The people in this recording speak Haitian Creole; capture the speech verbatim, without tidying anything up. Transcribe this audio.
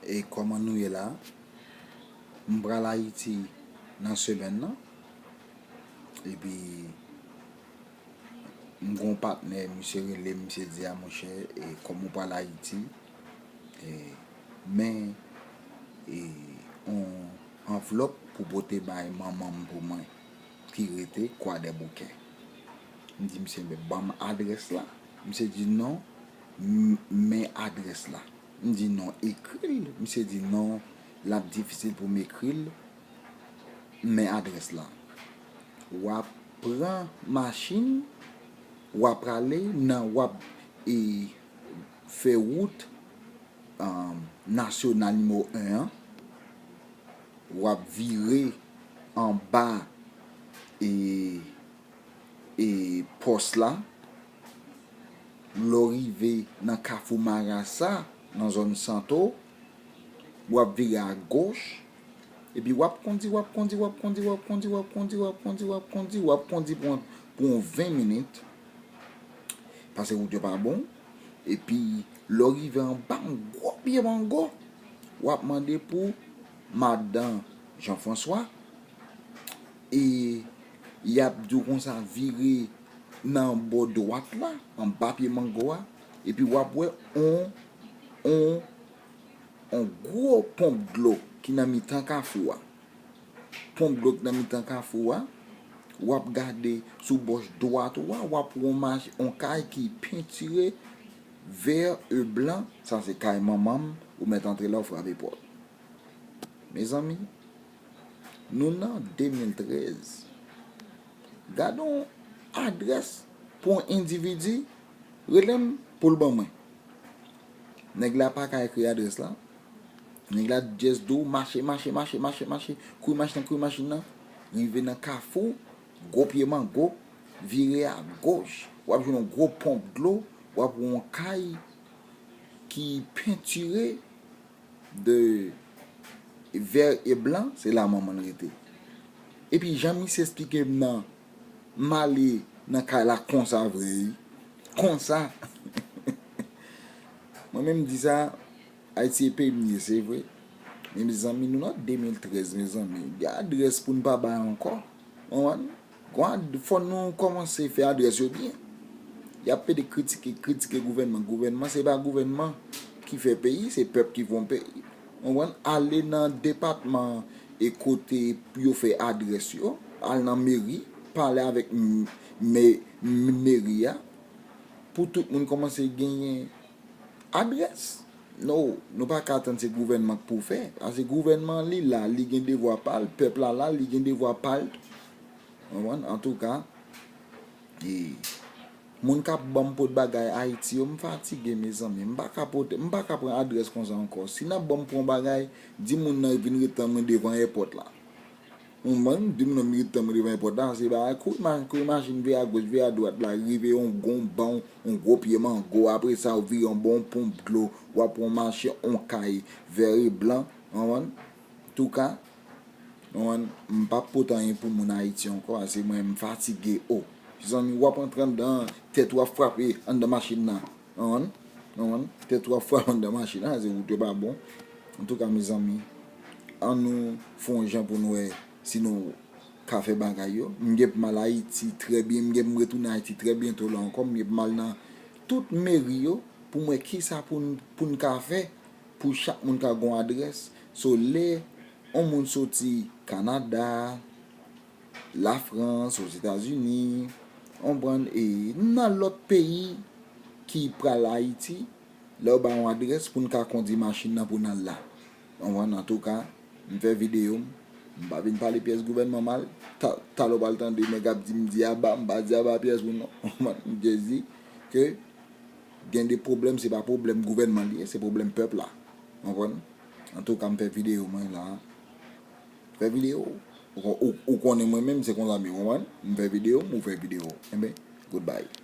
E kòman nou ye la? M pral Ayiti nan semèn nan. Epi, m gon patnè, misye rele m, misye di, "A, monchè, e kòm ou pral Ayiti, e, men, e, on anvlòp pou pote bay manman m pou mwen, ki rete Kwadèboukè." M di misye, "Men ban m adrès la." Misye di, "Non, m-, men adrès la." M di, "Non, ekri l." Misye di, "Non, l ap difisil pou m ekri l, men adrès la." W ap pran machin, w ap prale nan, w ap, e, fè wout, um, nasyonal nimewo en an, w ap vire anba, e, e, pòs la. Lè w rive nan Kafou Marasa, nan zòn Santo, w ap vire agoch, epi w ap kondi, w ap kondi, w ap kondi, w ap kondi, w ap kondi, w ap kondi, w ap kondi, w ap kondi pou, pou yon ven minit, paske wout yo pa bon, epi lè w rive anba yon gwo pye mango, w ap mande pou madan Jean François, e y ap di w konsa, vire nan bò dwat la, anba pye mango a, epi w ap wè on, on, on gwo ponp dlo ki nan mitan kafou a. Ponp dlo ki nan mitan kafou a, w ap gade sou bòch dwat ou a, w ap wè on mach-, on kay ki pentire vè e blan, sa se kay manman m, ou mèt antre la, ou frape pòt. Mezanmi, nou nan de mil trèz. Gade yon adrès pou yon endividi, rele m pou l ban mwen. Nèg la pa ka ekri adrès la. Nèg la just di w mache, mache, mache, mache, mache, kouri machin nan, kouri machin nan, rive nan kafou, gwo pye mango, vire agoch, w ap jwenn yon gwo ponp dlo, w ap wè yon kay ki pentire de vè e blan, se la manman l rete. Epi jan misye esplike m nan, m ale nan kay la konsa vre, wi. Konsa. Mwen menm m di sa, Ayiti e peyi m ye, se vre. Men mezanmi, nou nan de mil trèz, mezanmi. Gen adrès pou n pa bay ankò. Konprann? Gon ad-, fò nou kòmanse fè adrès yo byen. Y ap pede kritike, kritike gouvènman. Gouvènman, se pa gouvènman ki fè peyi, se pèp ki fè yon peyi. Konprann? Ale nan depatman e kote yo fè adrès yo, al nan meri, pale avèk m-, me-, m-, meri a, pou tout moun kòmanse genyen adrès. No, nou pa ka atann se gouvènman k pou fè. Paske gouvènman li la, li gen devwa pa l, pèp la la, li gen devwa pa l tou. Konprann? Antouka, e, moun k ap ban m pot bagay Ayiti yo, m fatige, mezanmi. M pa ka pote, m pa ka pran adrès konsa ankò. Si n ap ban m pran bagay, di moun nan vin ret tann mwen devan èpòt la. Yon bann, di moun nan milite tann mwen devan èpòt la, se bagay kouri machin, kouri machin, vire agoch, vire adwat la, rive yon gon ban, yon gwo pye mango, apre sa, w vire yon bon ponp dlo, w ap pran machin, yon kay, vè e blan, konprann? Touka, konprann, m p ap pote anyen pou moun Ayiti ankò, ase mwen, m fatige, o. Mezanmi, w ap antre anndan, tèt ou ap frape anndan machin nan. Konprann? Konprann? Tèt ou ap frape anndan machin nan, se wout yo pa bon. Antouka, mezanmi, ann nou fè yon jan pou n wè si nou ka fè bagay yo. M gen pou m al Ayiti trè byen, m gen pou m retounen Ayiti trè byento la ankò. M gen pou m al nan tout meri yo pou m wè kisa pou n, pou n ka fè pou chak moun ka gon adrès. So, lè yon moun soti Kanada, Lafrans, Ozetazini, konprann, e nan lòt peyi ki pral Ayiti, lè yo ba yon adrès pou n ka kondi machin nan pou n al la. Konprann, antouka, m fè videyo m, m pa vin pale pyès gouvènman mal, ta-, talè w pral tande nèg ap di m di aba, m pa di aba pyès moun non. Konprann, m just di ke gen de pwoblèm, se pa pwoblèm gouvènman li ye, se pwoblèm pèp la. Konprann? Antouka, m fè videyo mwen la. Fè videyo. Ou, ou, ou konnen mwen menm, se konsa m ye, konprann? M fè videyo, ou fè videyo. Enben, goodbye.